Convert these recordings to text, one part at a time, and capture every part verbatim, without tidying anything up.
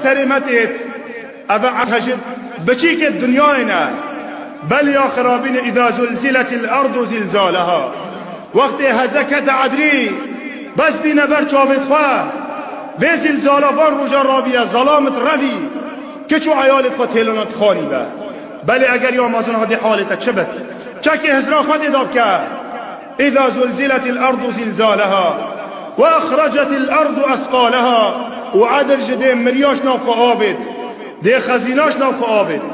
Serê me têt, ev erd hejî biçîkê dinyayê ne. Bel ya xirabî ne, îza zulziletil ardu zilzaleha. Wextê heze kete edrî, bes bîne ber çavêt xwe. Vê zilzala van roja rabiye, zelamit revî, kiç û eyalêt xwe têlana dixanî be. Belê eger ya mezin hadî halê te çi bit? Çekê hizra xwe tê da bike. إذا زلزلت الأرض زلزالها وأخرجت الأرض أثقالها. Û Edr ji dê miryaş nav xwe avêt, dê xezînaş nav xwe avêt.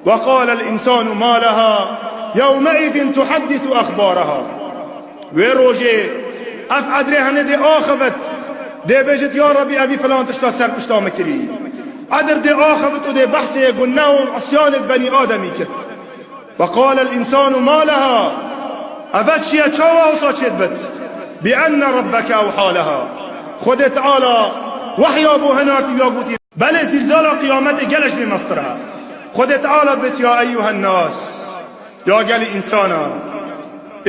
وقال الإنسان ما لها يومئذ تحدث أخبارها. Wê rojê ev Edrê hene dê axivit, dê bêjit, ya Rebî, evî filan tişta ser pişta min kirî. Edr dê axivit û dê behsê guneh û isyanê benî Ademî kir. وقال الإنسان ما لها. Eve çi ye, çawa wisa çêdibit? بأن ربك أوحى لها. Xwedê Teala wehya bo hena kiriya, gotî, belê zîlzala qiyametê gelek jê mestir e. Xwedê Teala dibêt, يا أيها الناس. Ya gelî însana.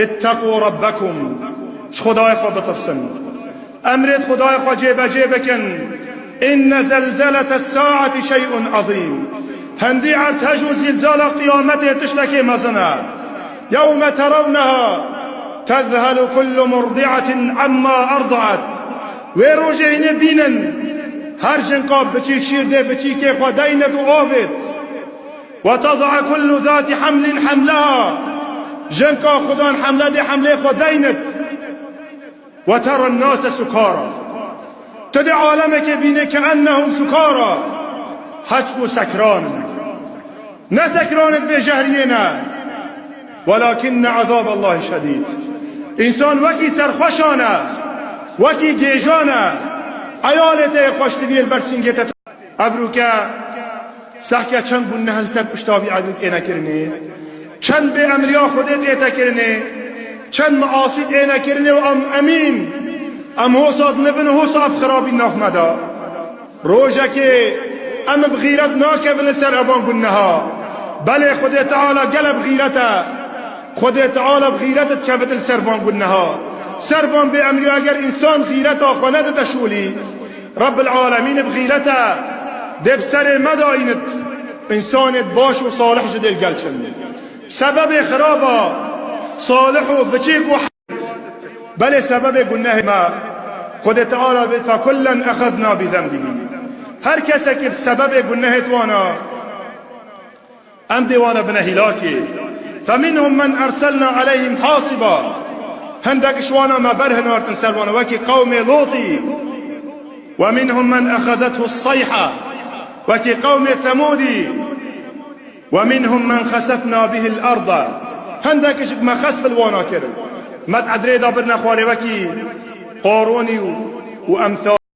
اتقوا ربكم. Ji Xwedayê xwe bitirsin. Emrêt Xwedayê xwe cêbecê bikin. إن زلزلة الساعة شيء عظيم. Hindî erdhej û zîlzala qiyametê tiştekê mezin e. يوم ترونها تذهل كل مرضعة عما أرضعت. Wê rojê hînê bînin. Her jinka biçîk şîr dê biçîkê xwe deynit û avêt. وتضع كل ذات حمل حملها. Jinka xudan hemle dê hemlê xwe deynit. وترى الناس سكارى. Tu dê alemekê bînê كأنهم سكارى. Heçku sekran in. Ne sekranê vê jehriyê ne. ولكن عذاب الله شديد. Însan wekî serxweşan e, wekî gêjan e. Eyalê te yê xweştiviyê li ber sîngê te. Evrûke sehke çend guneh li ser pişta vî Edrî têne kirinê, çend bêemriya Xwedê tête kirinê, çend measî têne kirinê û em emîn, em hosa dinivin û hosa ev xirabî nav me de. Rojekê em bi xîret nakevin li ser evan guneha. Belê Xwedê Teala gele bi xîret e. Xwedê Teala bi xîret dikevit li ser van guneha. Ser van bêemriya eger însan xîreta xwe nedide şolî, Rebbil Alemîn bi xîret e, dê bi serê me de înit. Însanêt baş û salih ji dê gel çin. Sebebê xiraba salih û biçîk û belê sebebê gunehê me. Xwedê Teala bê, فكلا أخذنا بذنبه. Her kesekî bi sebebê gunehêt wana, em dê wana bine hîlakê. فمنهم من أرسلنا عليهم حاصبا. Hindek ji wana me ber hinartin ser wana, wekî qewmê Lotî. ومنهم من أخذته الصيحة. Wekî qewmê Semûdî. ومنهم من خسفنا به الأرض. Hindek ji me xesf li wana kir. Me di edrê de birine xwarê wekî Qarûnî û, û emsal.